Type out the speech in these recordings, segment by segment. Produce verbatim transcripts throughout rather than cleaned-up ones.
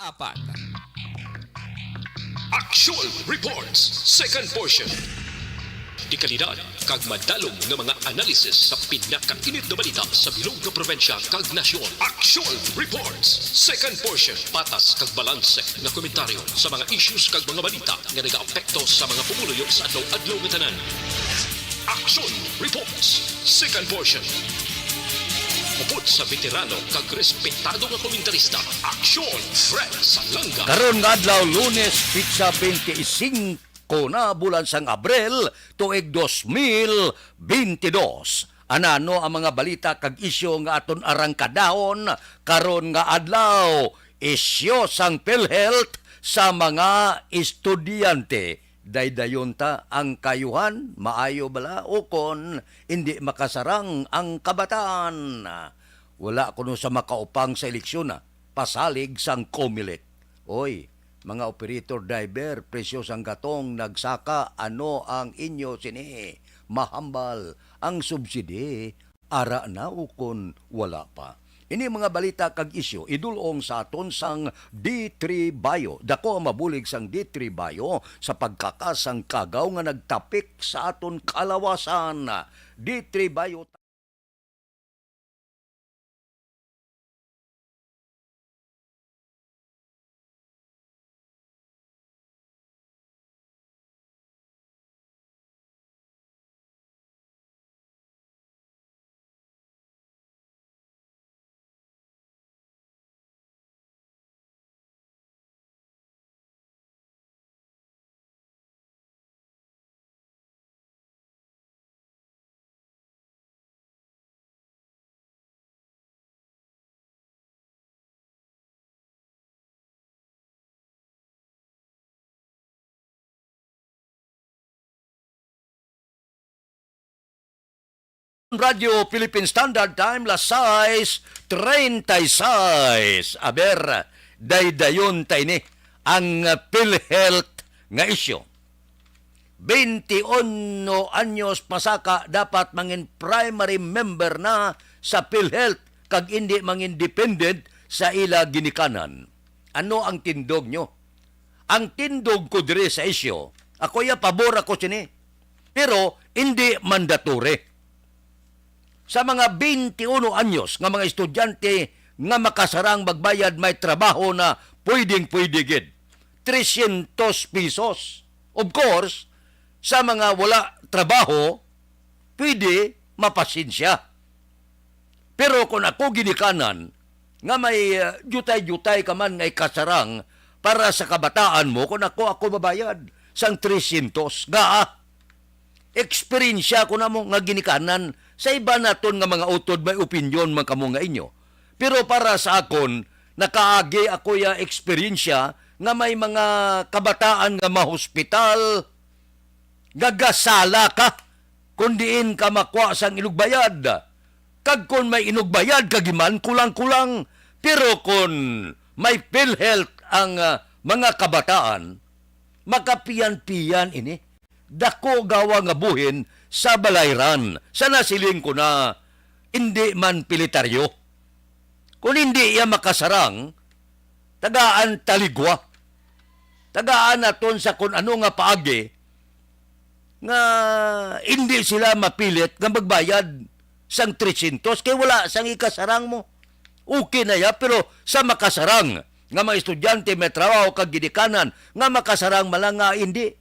apat. Action Reports, second portion. Dekalidad kag madalom nga mga analisis sa pinakainit nga balita sa bilog nga probinsya kag nasyon. Action Reports, second portion. Patas kag balanse nga komentaryo sa mga issues kag mga balita nga nagaapekto sa mga pumuluyo sa adlaw-adlaw nga tanan. Action Reports, second portion. Upod sa veterano kag respetado nga komentarista, Action Fred Salanga. Karon nga adlaw, Lunes, pitsa twenty-five na bulan sang Abril, tuig dos mil bentidós. Anano ang mga balita kag isyu nga aton arangkadahon karon nga adlaw? Isyu sang PhilHealth sa mga estudyante. Daydayon ta ang kaayuhan, maayo bala, ukon indi makasarang ang kabataan? Wala kuno sa makaupang sa eleksyon, ah, pasalig sang Comelec. Oy, mga operator driver, presyo sang gatong nagsaka, ano ang inyo sini? Mahambal ang subsidy, ara na ukon wala pa. Ini mga balita kag isyu idul-ong sa aton sang D three Bio. Dako ang mabulig sang D three Bio sa pagkakas sang kagaw nga nagtapik sa aton kalawasan. D three Bio. Radyo Philippine Standard Time, las sais treinta y seis. Aber, daydayon ta ini ang PhilHealth nga isyu. Twenty-uno anyos pasaka dapat mangin primary member na sa PhilHealth kag indi mangin dependent sa ila ginikanan. Ano ang tindog nyo? Ang tindog ko diri sa isyu, ako ya pabor ako sini. Pero hindi mandatory. Sa mga twenty-uno anyos nga mga estudyante nga makasarang magbayad, may trabaho na pwedeng-pwede gid. Trescientos pesos. Of course, sa mga wala trabaho, pwede mapasensya. Pero kung ako ginikanan nga may, uh, jutay-jutay ka man nga ikasarang para sa kabataan mo, kung ako, ako mabayad sang trescientos. Nga, ah, eksperyensya ko na mo nga ginikanan. Sa iba naton nga mga utod, may opinyon man kamo nga inyo. Pero para sa akon, nakaagi ako ya eksperyensya nga may mga kabataan nga mahospital, gagasala ka kung diin ka makwa sang inugbayad. Kag kon may inugbayad ka giman, kulang-kulang. Pero kon may PhilHealth ang, ah, mga kabataan, makapiyan-piyan ini. Dako gawa nga buhin sa balayran. Sa nasiling ko na, indi man pilitaryo. Kung hindi iya makasarang, tagaan taligwa. Tagaan naton sa kun ano nga paagi nga hindi sila mapilit nga magbayad sang trescientos kay wala sang ikasarang mo. Okay na ya, pero sa makasarang nga mga estudyante, may trabaho kag ginikanan, nga makasarang man lang nga hindi.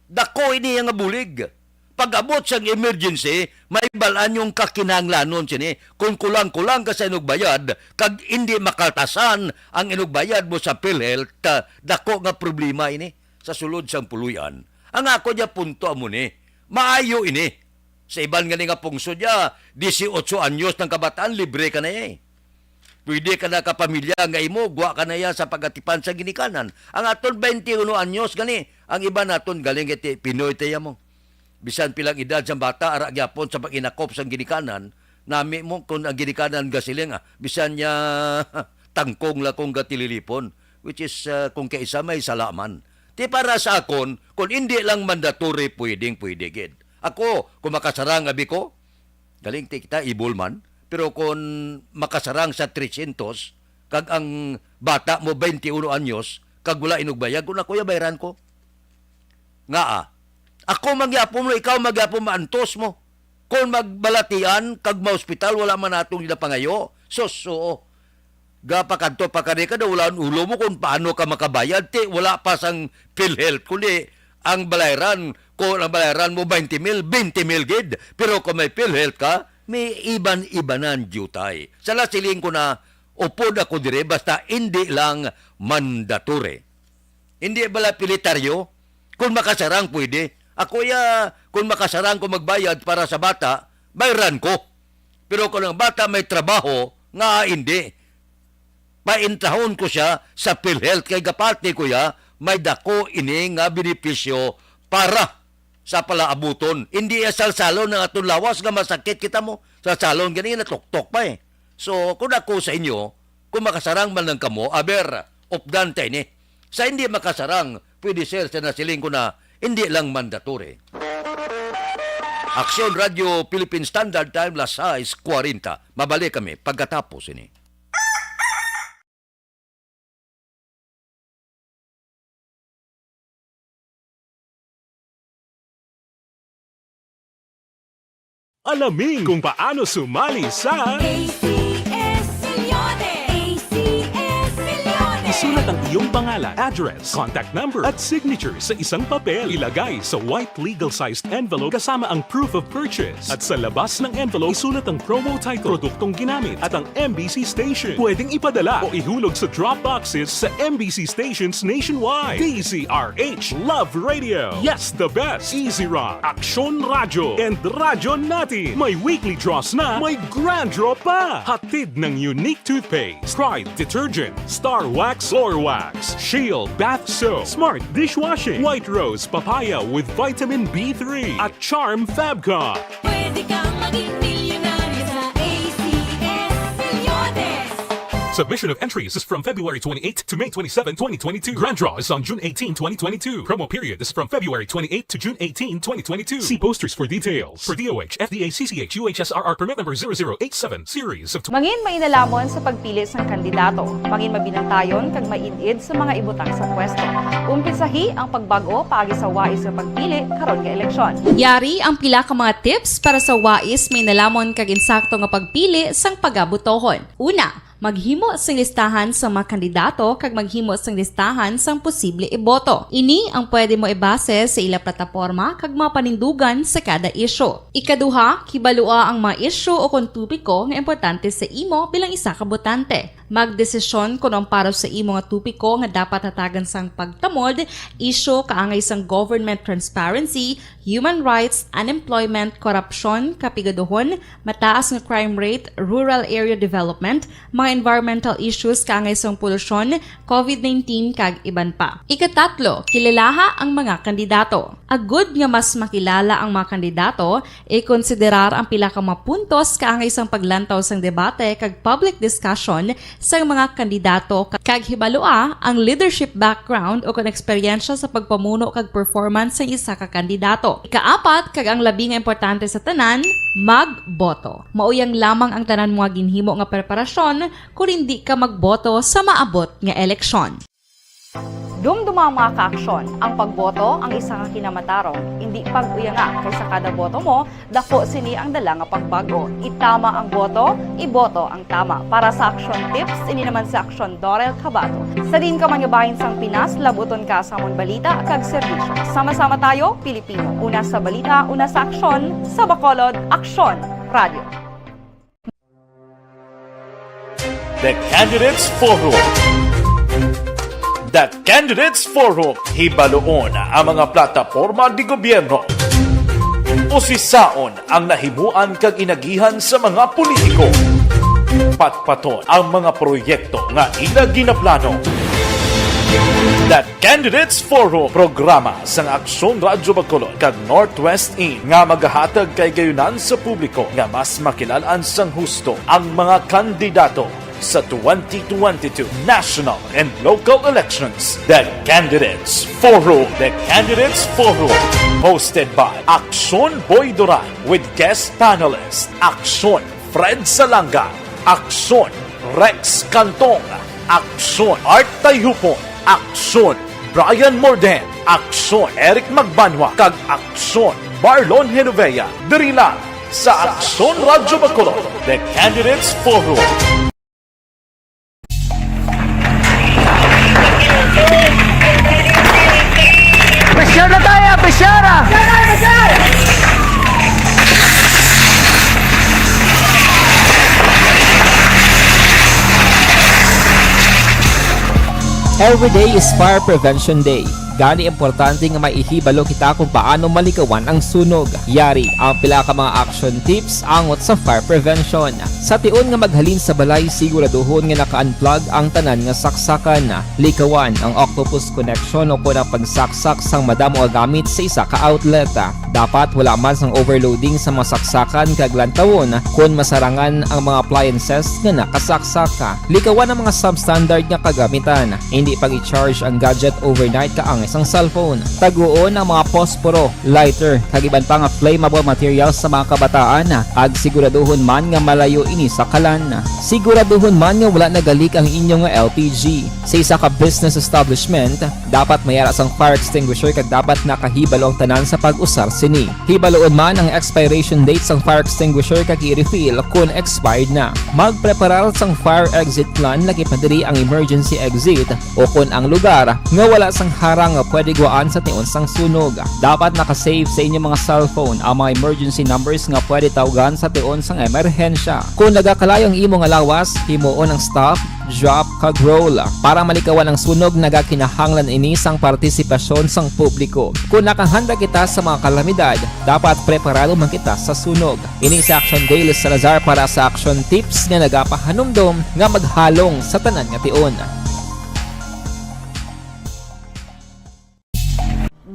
Dako ini nga bulig. Pag-abot sang emergency, may bal-an yung kakinahanglanon sini. Kung kulang-kulang ka sa inugbayad, kag hindi makaltasan ang inugbayad mo sa PhilHealth, ah, dako nga problema ini sa sulod sang puloy-an. Ang ako niya punto amo ni, maayo ini. Sa iban nga ni nga pungsod niya, dieciocho anyos ng kabataan, libre ka na eh. Pwede ka na kapamilya nga imo, gwa ka na iya sa pagatipan sa ginikanan. Ang aton twenty-uno anyos gani, ang iba naton galing iti Pinoy tayo mo. Bisan pilang edad sang bata, ara gyapon sa pag-inakop sang ginikanan, nami mo kung ang ginikanan gasiling, ah, bisan niya tangkong lakong gatililipon, which is, ah, kung kaisa may salaman. Ti para sa akon, kung hindi lang mandatory, pwedeng pwede gid. Ako, kung makasarang abi ko, galing ti kita, ibol man, pero kung makasarang sa trescientos, kag ang bata mo twenty-uno anyos, kag wala inugbayag, kung ako ya bayran ko. Nga, ah, ako mangyapon mo, ikaw mangyapon maantos mo. Kung magbalatian kag maospital, wala man natong ginapangayo. Sus, oo. Gapakadto pa ka di ka, wala ang ulo mo kung paano ka makabayad. Ti, wala pa sang PhilHealth, kundi ang balayran, kung ang balayran mo twenty mil, twenty mil gid. Pero kung may PhilHealth ka, may iban-ibanan diutay. Sa nasiling ko na, upod ako dire, basta hindi lang mandatory. Hindi bala pilitaryo? Kung makasarang, pwede. Ako ya, kung makasarang ko magbayad para sa bata, bayran ko. Pero kung ang bata may trabaho, nga hindi, paintrahon ko siya sa PhilHealth kay gapati ko ya, may dako ini nga benepisyo para sa palaabuton. Hindi ya salsalon ang aton lawas nga masakit kita mo. Salsalon gani, natuktok pa eh. So, kung ako sa inyo, kung makasarang man lang kamo, aber, updan ta ini. Sa hindi makasarang, pwede, sir, sa nasiling ko na hindi lang mandatory. Aksyon Radyo Philippine Standard Time, las sais kuwarenta. Mabalik kami pagkatapos ini. Alamin kung paano sumali sa A C S Millones. A C S Millones. Isulat ang iyong pangalan, address, contact number, at signature sa isang papel. Ilagay sa white legal-sized envelope kasama ang proof of purchase. At sa labas ng envelope, isulat ang promo title, produktong ginamit, at ang M B C station. Pwedeng ipadala o ihulog sa drop boxes sa M B C stations nationwide. D Z R H, Love Radio. Yes, the best. Easy Rock, Aksyon Radyo, and Radyo Natin. May weekly draws na, may grand draw pa. Hatid ng Unique Toothpaste, Pride Detergent, Star Wax, Floor Wax, Shield Bath Soap, Smart Dishwashing, White Rose Papaya with Vitamin B three, at Charm Fabcon. Pwede kang maging milyonaryo sa A C S Millones. Submission of entries is from February twenty-eighth to May twenty-seven, twenty twenty-two. Grand draw is on June eighteen, twenty twenty-two. Promo period is from February twenty-eighth to June eighteen, twenty twenty-two. See posters for details. For D O H, F D A, C C H, U H S R R permit number zero zero eight seven, series of Mangin mainalhamon sa pagpili sang kandidato. Mangin mabinantayon kag maid-id sa mga ibutang sa pwesto. Umpisahi ang pagbag-o paagi sa wais nga pagpili karon nga eleksyon. Yari ang pila ka mga tips para sa wais, mainalhamon kag insakto nga pagpili sang pagabotohon. Una, maghimo sing listahan sa mga kandidato kag maghimo sing listahan sang posible iboto. Ini ang pwede mo ibase sa ila plataporma kag mga panindugan sa kada isyu. Ikaduha, kibalua ang mga isyu o kon topiko nga importante sa imo bilang isa ka botante. Magdesisyon kon ang para sa imo nga topiko nga dapat hatagan sang pagtamod, isyu kaangay sang government transparency, human rights, unemployment, korupsyon, kapigaduhon, mataas nga crime rate, rural area development, mga environmental issues kaangay sang polusyon, covid nineteen, kag iban pa. Ikatatlo, kilalaha ang mga kandidato. Agud nga mas makilala ang mga kandidato, ikonsiderar ang pila ka mga puntos kaangay sang paglantaw sang debate kag public discussion sang mga kandidato ka-, kag hibalua ang leadership background o kon eksperyensya sa pagpamuno kag performance sang isa ka kandidato. Ikaapat, kag ang labi nga importante sa tanan, magboto. Mao yang lamang ang tanan mo nga ginhimo nga preparasyon kon indi ka magboto sa maabot nga eleksyon. Dumduma, mga kaaksyon, ang pagboto ang isa ka kinamatarong. Indi pag-uyanga, kay sa kada boto mo, dako sini ang dala nga pagbag-o. Itama ang boto, iboto ang tama. Para sa aksyon tips, ini naman si Aksyon Dorel Cabato. Sa diin ka man nga bahin sang Pinas, labuton ka sa amon balita kag serbisyo. Sama-sama tayo, Pilipino. Una sa balita, una sa aksyon, sa Bacolod, Aksyon Radio. The Candidates Forum. The Candidates Forum. Hibaluon ang mga plataporma de gobyerno. Usisaon ang nahimuan kag inagihan sa mga politiko. Patpaton ang mga proyekto nga ila ginaplano. The Candidates Forum, programa sang Aksyon Radyo Bacolod kag Northwest In nga magahatag kahigayonan sa publiko nga mas makilal-an sang husto ang mga kandidato sa twenty twenty-two national and local elections. The Candidates Forum. The Candidates Forum, hosted by Aksyon Boy Duran with guest panelist Aksyon Fred Salanga, Aksyon Rex Cantong, aksyon. Art Tayhupon, aksyon. Brian Morden, aksyon. Eric Magbanwa, kag aksyon. Marlon Genovea, diri lang sa Aksyon Radyo Bacolod, The Candidates Forum. Pressure na tayo! Pressure na! Every day is Fire Prevention Day. Gani, importante nga may ihibalo kita kung paano malikawan ang sunog. Yari ang pila ka mga action tips angot sa fire prevention. Sa tion nga maghalin sa balay, siguraduhon nga naka-unplug ang tanan nga saksakan. Likawan ang octopus connection o kon ang pagsaksak sang madamo nga gamit sa isa ka outlet. Dapat wala man sang overloading sa mga saksakan kag lantawon kon masarangan ang mga appliances nga nakasaksak. Likawan ang mga substandard nga kagamitan. Hindi pag-i-charge ang gadget overnight kaangay sang cellphone. Taguon ang mga posporo, lighter, kag iban pa nga flammable materials sa mga kabataan, kag siguraduhon man nga malayo ini sa kalan. Siguraduhon man nga wala nagalik ang inyo nga L P G. Sa isa ka business establishment, dapat may ara sang fire extinguisher kag dapat nakahibalo ang tanan sa pag-usar sini. Hibaluon man ang expiration date sang fire extinguisher kag i-refill kon expired na. Magpreparar sang fire exit plan, lakip na diri ang emergency exit o kon ang lugar nga wala sang harang nga pwede gwaan sa tion sang sunog. Dapat naka-save sa inyo mga cellphone ang mga emergency numbers nga pwede tawgan sa tion sang emerhensya. Kon nagakalayo ang imo nga lawas, himuon ang stop, drop, kag roll. Para malikawan ang sunog, nagakinahanglan ini sang partisipasyon sang publiko. Kon nakahanda kita sa mga kalamidad, dapat preparado man kita sa sunog. Ini si Action Dale Salazar para sa Action Tips nga nagapahanumdom nga maghalong sa tanan nga tion.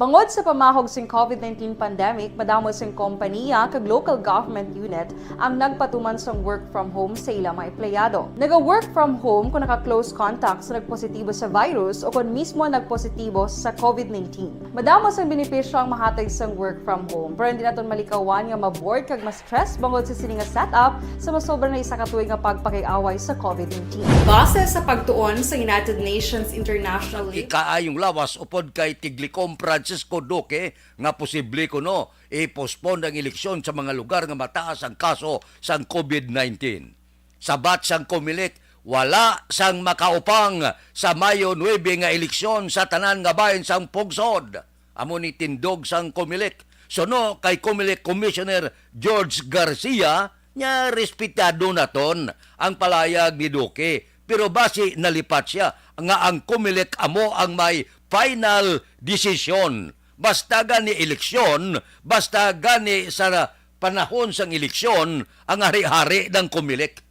Bangod sa pamahog sing COVID nineteen pandemic, madamo sing kompanya kag local government unit ang nagpatuman sang work from home sa ila mga empleyado. Naga-work from home kung naka-close contact sa nagpositibo sa virus o kon mismo nagpositibo sa COVID nineteen. Madamo sang benepisyo ang mahatag sang work from home, pero hindi naton malikawan nga ma-bored kag ma-stress bangod sa sini nga setup sa masobra na isa ka tuig nga pagpakig-away sa COVID nineteen. Base sa pagtuon sa United Nations International Labor Ikaayong lawas upod kay Tiglikom Francisco Duque nga posible kuno i-postpone ang eleksyon sa mga lugar nga mataas ang kaso sang COVID nineteen. Sabat sang Comelec, wala sang makaupang sa Mayo nuebe nga eleksyon sa tanan nga bahin sang pungsod. Amo ni tindog sang Comelec. Suno kay Comelec Commissioner George Garcia, nya respetado naton ang palayag ni Duque, pero basi nalipat sia nga ang Comelec amo ang may final decision. Basta gani eleksyon, basta gani sa panahon sang eleksyon, ang hari-hari ng Comelec.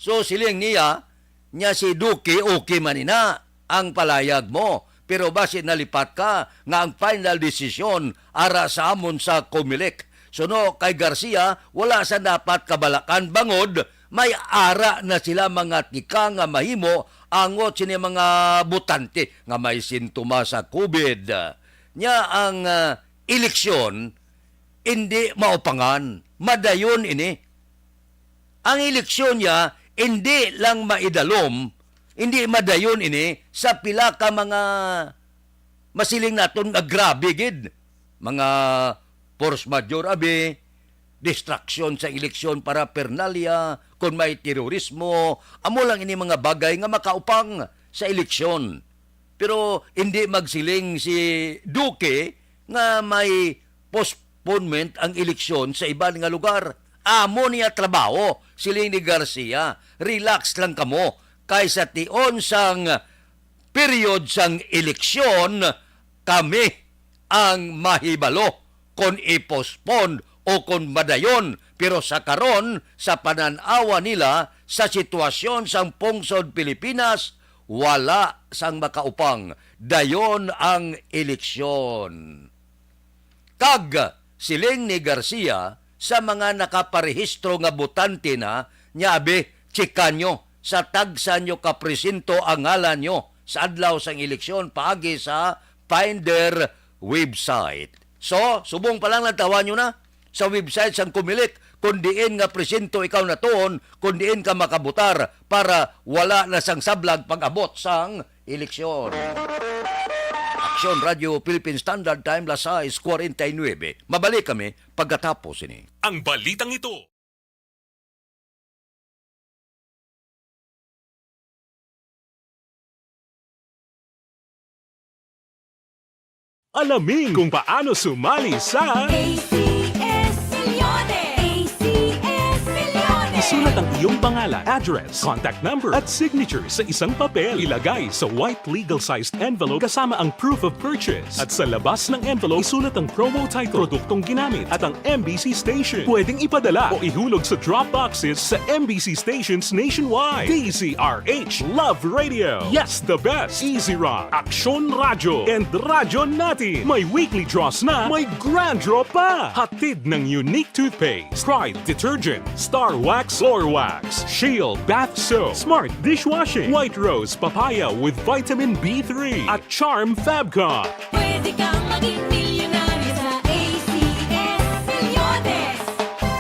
So, siling niya, nya si Duque, okay man ina ang palayag mo. Pero basi nalipat ka nga ang final decision ara sa amon sa Comelec. Suno kay Garcia, wala sa dapat kabalakan bangod may ara na sila mga tika nga mahimo angot sini mga botante nga may sintomas sa COVID. Nya ang, ah, eleksyon, indi maupangan, madayon ini. Ang eleksyon niya, indi lang maidalom, indi madayon ini sa pila ka mga masiling naton nga grabe gid. Mga force majeure abi, distraction sa eleksyon, paraphernalia, kung may terorismo, amo lang ini mga bagay nga makaupang sa eleksyon. Pero hindi magsiling si Duque nga may postponement ang eleksyon sa iban nga lugar. Amo niya trabaho, siling ni Garcia. Relax lang kamo. Kay sa tion sang period sang eleksyon, kami ang mahibalo kon i-postpone o kon madayon, pero sa karon, sa panan-awa nila sa sitwasyon sang pungsod Pilipinas, wala sang makaupang, dayon ang eleksyon. Kag siling ni Garcia sa mga nakaparehistro nga botante na, nya abi, chika nyo sa tagsa nyo kapresinto ang ngalan nyo sa adlaw sang eleksyon paagi sa Finder website. So, subong pa lang, lantawan nyo na. sa website sang Comelec kon diin nga presinto ikaw natuon, kon diin ka makabotar para wala na sang sablag pag-abot sang eleksyon. Aksyon Radio Philippine Standard Time, las sais cuarenta y nueve. Mabalik kami pagkatapos ini. Ang balitang ito. Alamin kung paano sumali sa A C S Millones. A C S Millones. Isulat ang iyong pangalan, address, contact number, at signature sa isang papel. Ilagay sa white legal-sized envelope kasama ang proof of purchase. At sa labas ng envelope, isulat ang promo title, produktong ginamit, at ang M B C station. Pwedeng ipadala o ihulog sa drop boxes sa M B C stations nationwide. D Z R H, Love Radio. Yes, the best. Easy Rock, Aksyon Radyo, and Radyo Natin. May weekly draws na, may grand draw pa. Hatid ng Unique Toothpaste, Pride Detergent, Star Wax Floor Wax, Shield Bath Soap, Smart Dishwashing, White Rose Papaya with Vitamin B three, at Charm Fabcon. Pwede kang maging milyonaryo sa A C S Millones.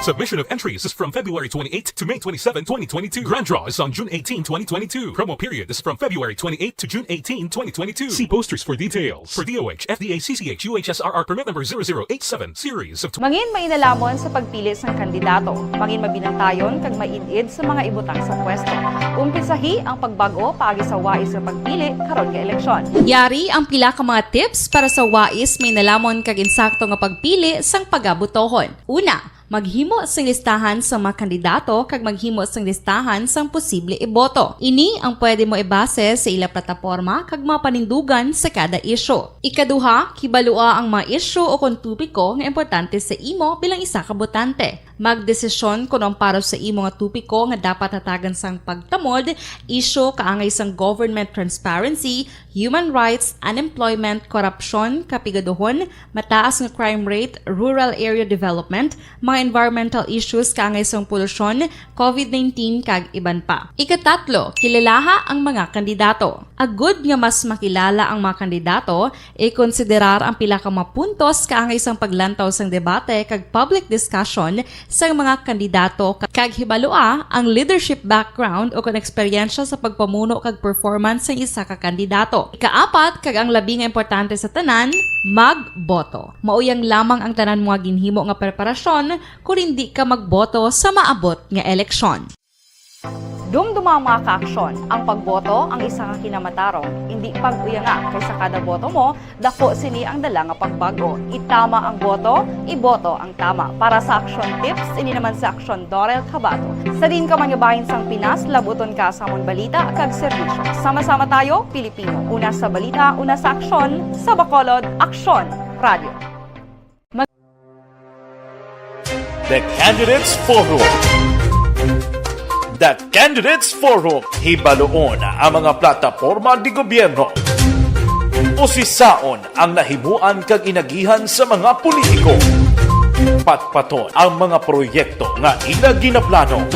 Submission of entries is from February twenty-eighth to May twenty-seven, twenty twenty-two. Grand draw is on June eighteen, twenty twenty-two. Promo period is from February twenty-eighth to June eighteen, twenty twenty-two. See posters for details. For D O H, F D A C C H U H S R R permit number zero zero eight seven, series of tw- Mangin mainalamon sa pagpili sang kandidato. Mangin mabinantayon kag maid-id sa mga ibutang sa pwesto. Umpisahi ang pagbag-o paagi sa wais nga pagpili karon nga eleksyon. Yari ang pila ka mga tips para sa wais, may nalamon kag insakto nga pagpili sang pagabotohon. Una, maghimo sing listahan sa mga kandidato kag maghimo sing listahan sang posible iboto. Ini ang pwede mo ibase sa ila plataporma kag mga panindugan sa kada isyu. Ikaduha, kibalua ang mga isyu o kon topiko nga importante sa imo bilang isa ka botante. Magdesisyon kon ang para sa imo nga topiko nga dapat hatagan sang pagtamod, isyu kaangay sang government transparency, human rights, unemployment, korupsyon, kapigaduhon, mataas nga crime rate, rural area development, mga environmental issues kaangay sang polusyon, covid nineteen, kag iban pa. Ikatatlo, kilalaha ang mga kandidato. Agud nga mas makilala ang mga kandidato, ikonsiderar ang pila ka mga puntos kaangay sang paglantaw sang debate kag public discussion sang mga kandidato, ka-, kag hibalua ang leadership background o kon eksperyensya sa pagpamuno kag performance sang isa ka kandidato. Ikaapat, kag ang labi nga importante sa tanan, magboto. Mauyang lamang ang tanan mo nga ginhimo nga preparasyon kon indi ka magboto sa maabot nga eleksyon. Dumduma, mga kaaksyon, ang pagboto ang isa ka kinamatarong. Indi pag-uyanga, kay sa kada boto mo, dako sini ang dala nga pagbag-o. Itama ang boto, iboto ang tama. Para sa Aksyon Tips, ini naman si Aksyon Dorel Cabato. Sa diin ka man nga bahin sang Pinas, labuton ka sa amon balita kag serbisyo. Sama-sama tayo, Pilipino. Una sa balita, una sa aksyon, sa Bacolod, Aksyon Radio. The Candidates Forum. The Candidates Forum, hibaluon ang mga plataporma de gobyerno. Usisaon ang nahimuan kag inagihan sa mga politiko. Patpaton ang mga proyekto nga ila ginaplano.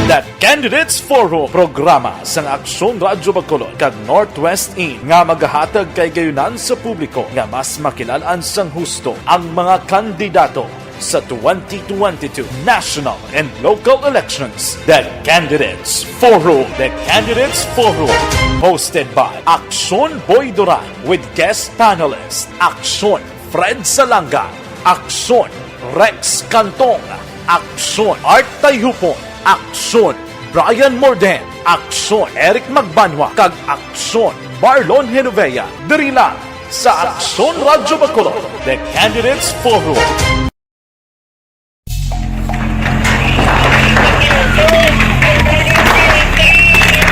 The Candidates Forum, programa sang Aksyon Radyo Bacolod kag Northwest In nga magahatag kahigayonan sa publiko nga mas makilal-an sang husto ang mga kandidato sa twenty twenty-two national and local elections. The Candidates Forum. The Candidates Forum, hosted by Aksyon Boy Duran with guest panelist Aksyon Fred Salanga, Aksyon Rex Cantong, Aksyon Art Tayhupon, Aksyon Brian Morden, Aksyon Eric Magbanwa, kag Aksyon Marlon Genovea. Diri lang sa Aksyon Radyo Bacolod, The Candidates Forum.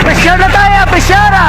Pressure na tayo, pressure na!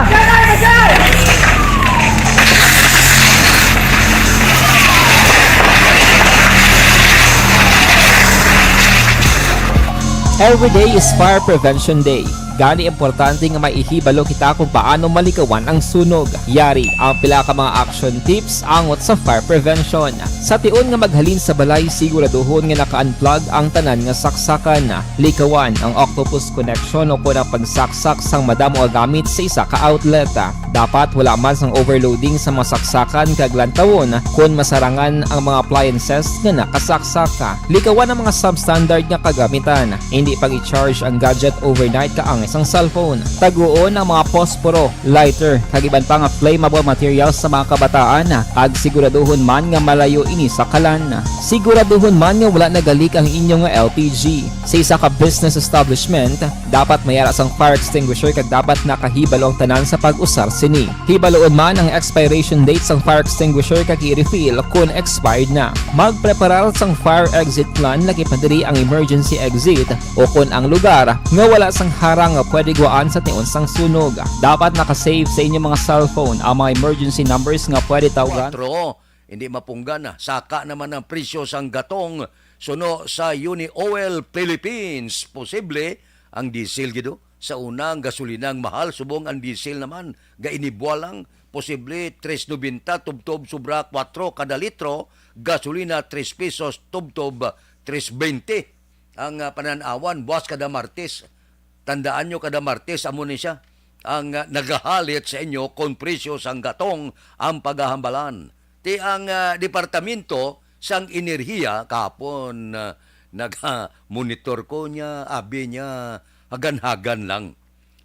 Every day is Fire Prevention Day. Gani, importante nga maihibalo kita kung paano malikawan ang sunog. Yari ang pila ka mga action tips angot sa fire prevention. Sa tion nga maghalin sa balay, siguraduhon nga naka-unplug ang tanan nga saksakan. Likawan ang octopus connection o kon ang pagsaksak sang madamo nga gamit sa isa ka outlet. Dapat wala man sang overloading sa mga saksakan kag lantawon kon masarangan ang mga appliances nga nakasaksaka. Likawan ang mga substandard nga kagamitan. Hindi pag-i-charge ang gadget overnight kaangay sang cellphone. Taguon ang mga posporo, lighter, kag iban pa nga flammable materials sa mga kabataan, kag siguraduhon man nga malayo ini sa kalan. Siguraduhon man nga wala nagalik ang inyo nga L P G. Sa isa ka business establishment, dapat may ara sang fire extinguisher kag dapat nakahibalo ang tanan sa pag-usar sini. Hibaluon man ang expiration date sang fire extinguisher kag i-refill kon expired na. Magpreparar sang fire exit plan, lagi pa diri ang emergency exit, o kon ang lugar nga wala sang harang nga pwede guwaan sa tion sang sunog. Dapat naka-save sa inyong mga cellphone ang mga emergency numbers nga pwede tawgan. Kwatro, hindi mapunggan na. Saka naman ang presyo sang gatong suno sa Uni Oil Philippines. Posible ang diesel gid, oh. Sa una, ang gasolina ang mahal, subong ang diesel naman gainibwa lang. Posible tres nobenta tubtob sobra kwatro kada litro, gasolina tres pesos tubtob tres bente. Ang, ah, panan-awan buwas kada Martes. Tandaan nyo, kada Martes amo ni siya ang, ah, nagahalit sa inyo kon presyo sang gatong ang pagahambalan. Ti ang, ah, Departamento sang Enerhiya kahapon, ah, naga-monitor ko niya, abi niya, hagan-hagan lang.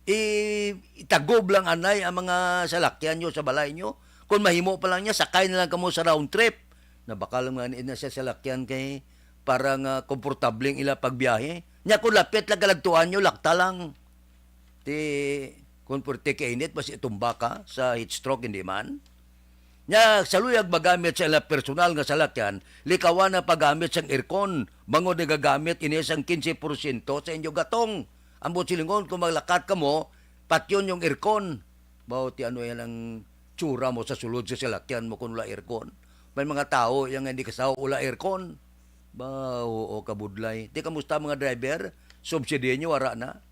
I-, itagob lang anay ang mga salakyan nyo sa balay nyo. Kung mahimo pa lang niya, sakay na lang kamo sa round trip. Nabakal lang nga na siya salakyan kay para nga komportable ang ila pagbiyahe. Nya kung lapit lang kalagtuan nyo, lakta lang. Ti, kung purti kainit, basi itumba ka sa heat stroke, hindi man. Nya, sa luyag magamit sa ila personal nga salakyan, likawan ang paggamit sang aircon, bangod nagagamit ini sang quince porsyento sa inyo gatong. Ambot silingon, kung maglakat kamo, patyon yung aircon. Bawo ti ano yan ang tsura mo sa sulod sa salakyan mo kung wala aircon. May mga tao yang hindi kasaw wala aircon. Ba, oo, kabudlay. Ti, kamusta mga driver? Subsidy nyo, wara na?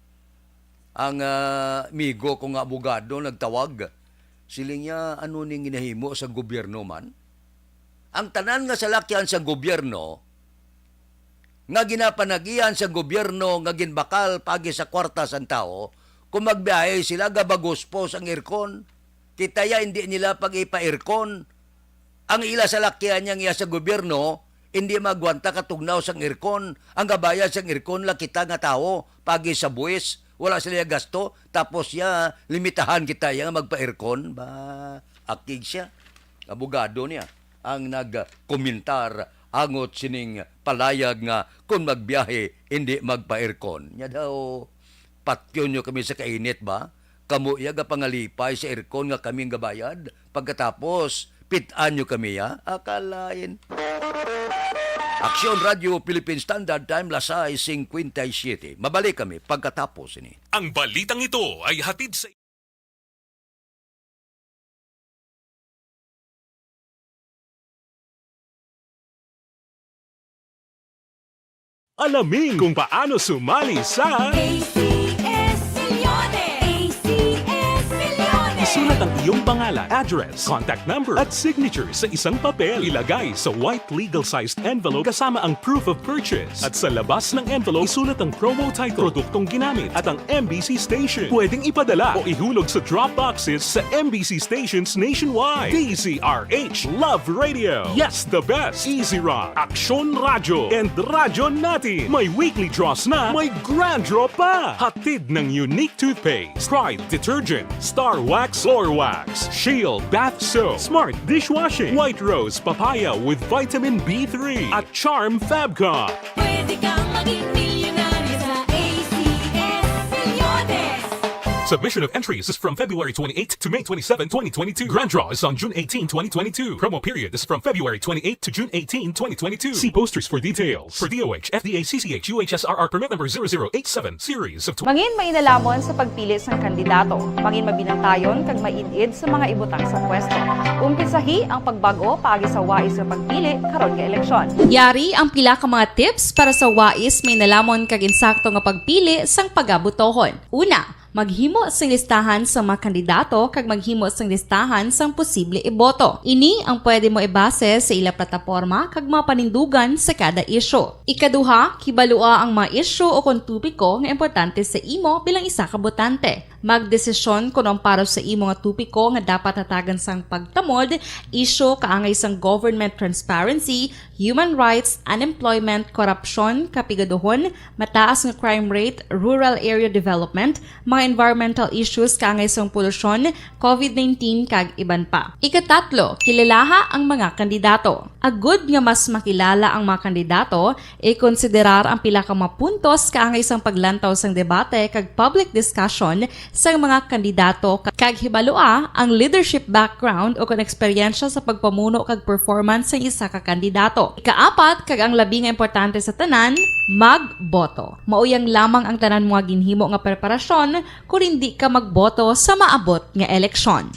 Ang, ah, migo ko nga abogado nagtawag. Siling niya, "Ano ning ginahimo sa gobyerno man?" Ang tanan nga salakyan sa gobyerno, nga ginapanagian sa gobyerno nga ginbakal pagi sa kwarta sang tawo, kung magbiyahe sila, gabagos po sang aircon. Kita ya, hindi nila pag-ipa-aircon. Ang ila salakyan yang iya sa gobyerno, hindi magwanta katugnaw sang aircon. Ang gabayad sang aircon la kita nga tawo, pagi sa buwis, wala sila gasto, tapos ya, limitahan kita ya nga magpa-aircon. Ba, akig siya. Abogado niya ang nagkomentar angot sining palayag nga kon magbiyahe, hindi magpa-aircon. Nya daw, "Patyon nyo kami sa kainit ba? Kamo iya gapangalipay sa aircon nga kami ang gabayad. Pagkatapos, pit-an nyo kami, ha?" Akalain. Aksyon Radio Philippine Standard Time, las sais cincuenta y siete. Mabalik kami pagkatapos ini. Ang balitang ito ay hatid sa Alamin kung paano sumali sa A C S Milyones! A C S Milyones! Isulat ang iyong pangalan, address, contact number, at signature sa isang papel. Ilagay sa white legal-sized envelope kasama ang proof of purchase. At sa labas ng envelope, isulat ang promo title, produktong ginamit, at ang M B C station. Pwedeng ipadala o ihulog sa drop boxes sa M B C stations nationwide. D Z R H Love Radio. Yes, the best. Easy Rock, Aksyon Radyo, and Radyo Natin. May weekly draws na, may grand draw pa. Hatid ng Unique Toothpaste, Pride Detergent, Star Wax Floor Wax, Shield Bath Soap, Smart Dishwashing, White Rose Papaya with Vitamin B three, at Charm Fabcon. Pwede kang maging milyonaryo sa A C S Milyones. Submission of entries is from February twenty-eighth to May twenty-seven, twenty twenty-two. Grand draw is on June eighteen, twenty twenty-two. Promo period is from February twenty-eighth to June eighteen, twenty twenty-two. See posters for details. For D O H, F D A, C C H, U H S R R permit number zero zero eight seven, series of tw- Mangin mainalamon sa pagpili sang kandidato. Mangin mabinantayon kag maid-id sa mga ibutang sa pwesto. Umpisahi ang pagbag-o paagi sa wais nga pagpili karon nga eleksyon. Yari ang pila ka mga tips para sa wais, mainalamon kag insakto nga pagpili sang pagabotohon. Una, maghimo sing listahan sa mga kandidato kag maghimo sing listahan sang posible iboto. Ini ang pwede mo ibase sa ila plataporma kag mga panindugan sa kada isyu. Ikaduha, kibalua ang mga isyu o kon topiko nga importante sa imo bilang isa ka botante. Magdesisyon kon ang para sa imo nga topiko nga dapat hatagan sang pagtamod, isyu kaangay sang government transparency, human rights, unemployment, korupsyon, kapigaduhon, mataas nga crime rate, rural area development, mga environmental issues kaangay sang polusyon, covid nineteen, kag iban pa. Ikatatlo, kilalaha ang mga kandidato. Agud nga mas makilala ang mga kandidato, ikonsiderar ang pila ka mga puntos kaangay sang paglantaw sang debate kag public discussion sang mga kandidato, kag hibalua ang leadership background o kon eksperyensya sa pagpamuno kag performance sang isa ka kandidato. Ikaapat, kag ang labi nga importante sa tanan, magboto. Mauyang lamang ang tanan mo nga ginhimo nga preparasyon kon hindi ka magboto sa maabot nga eleksyon.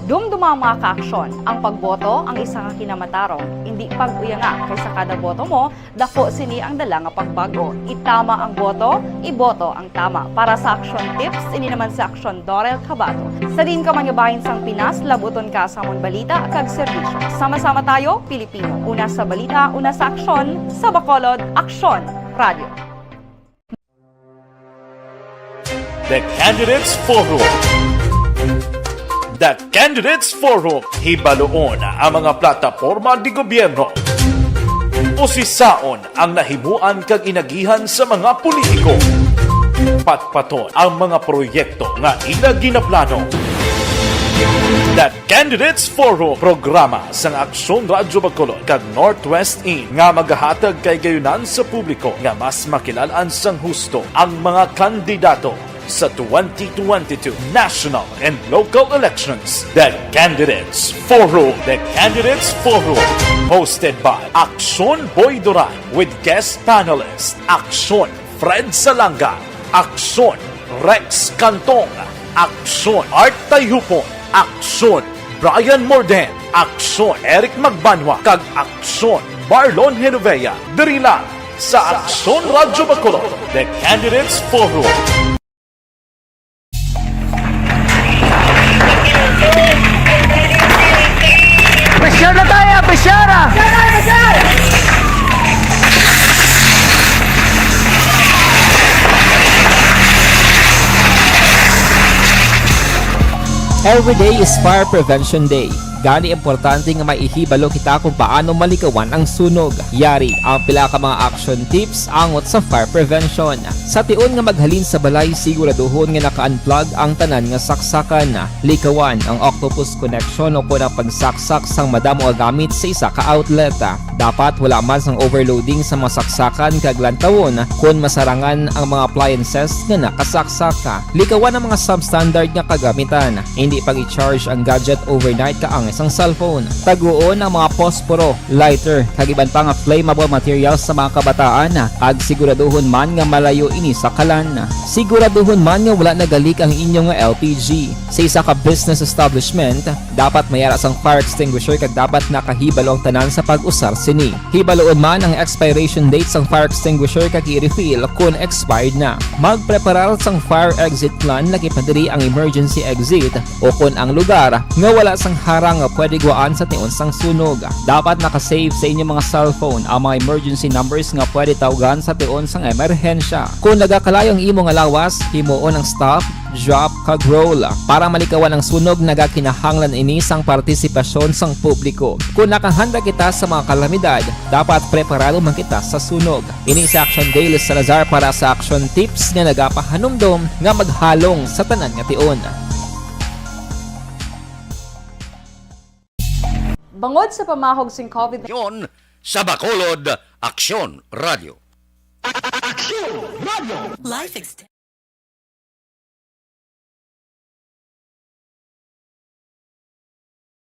Dumduma ang mga kaaksyon. Ang pagboto ang isa ka kinamatarong. Indi pag-uyanga, kay sa kada boto mo, dako sini ang dala nga pagbago. Itama ang boto, iboto ang tama. Para sa Aksyon Tips, ini naman si Aksyon Dorel Cabato. Sa diin ka man nga bahin sang Pinas, labuton ka sa amon balita kag serbisyo. Sama-sama tayo, Pilipino. Una sa balita, una sa aksyon, sa Bacolod, Aksyon Radio. The Candidates Forum. The Candidates Forum, hibaluon ang mga plataporma di gobyerno. Usisaon ang nahimuan kag inagihan sa mga politiko. Patpaton ang mga proyekto nga ila ginaplano. The Candidates Forum, programa sang Aksyon Radyo Bacolod kag Northwest In nga magahatag kahigayunan sa publiko nga mas makilal-an sang husto ang mga kandidato sa twenty twenty-two national and local elections. The Candidates Forum. The Candidates Forum, hosted by Aksyon Boy Duran with guest panelist Aksyon Fred Salanga, Aksyon Rex Cantong, Aksyon Art Tayhupon, Aksyon Brian Morden, Aksyon Eric Magbanwa, kag Aksyon Marlon Genovea. Diri lang sa Aksyon Radyo Bacolod, The Candidates Forum. Pressure na tayo! Pressure! Every day is Fire Prevention Day. Gani, importante nga may ihibalo kita kung paano malikawan ang sunog. Yari ang pila ka mga action tips angot sa fire prevention. Sa tion nga maghalin sa balay, siguraduhon nga naka-unplug ang tanan nga saksakan. Likawan ang octopus connection o kon ang pagsaksak sang madamo nga gamit sa isa ka outlet. Dapat wala man sang overloading sa mga saksakan kag lantawon kon masarangan ang mga appliances nga nakasaksak. Likawan ang mga substandard nga kagamitan. Hindi pag-i-charge ang gadget overnight kaangay sang cellphone. Taguon ang mga posporo, lighter, kag iban pa nga flammable materials sa mga kabataan, kag siguraduhon man nga malayo ini sa kalan. Siguraduhon man nga wala nagalik ang inyo nga L P G. Sa isa ka business establishment, dapat may ara sang fire extinguisher kag dapat nakahibalo ang tanan sa pag-usar sini. Hibaluon man ang expiration date sang fire extinguisher kag i-refill kon expired na. Magpreparar sang fire exit plan, lakip na diri ang emergency exit o kon ang lugar nga wala sang harang nga pwede gwaan sa tion sang sunog. Dapat naka-save sa inyo mga cellphone ang mga emergency numbers nga pwede tawgan sa tion sang emerhensya. Kon nagakalayo ang imo nga lawas, himuon ang stop, drop, kag roll. Para malikawan ang sunog, nagakinahanglan ini sang partisipasyon sang publiko. Kon nakahanda kita sa mga kalamidad, dapat preparado man kita sa sunog. Ini si Action Dale Salazar para sa Action Tips nga nagapahanumdom nga maghalong sa tanan nga tion. Bangod sa pamahog sing covid Yon sa Bacolod, Aksyon Radio. Aksyon Radio. Life extension.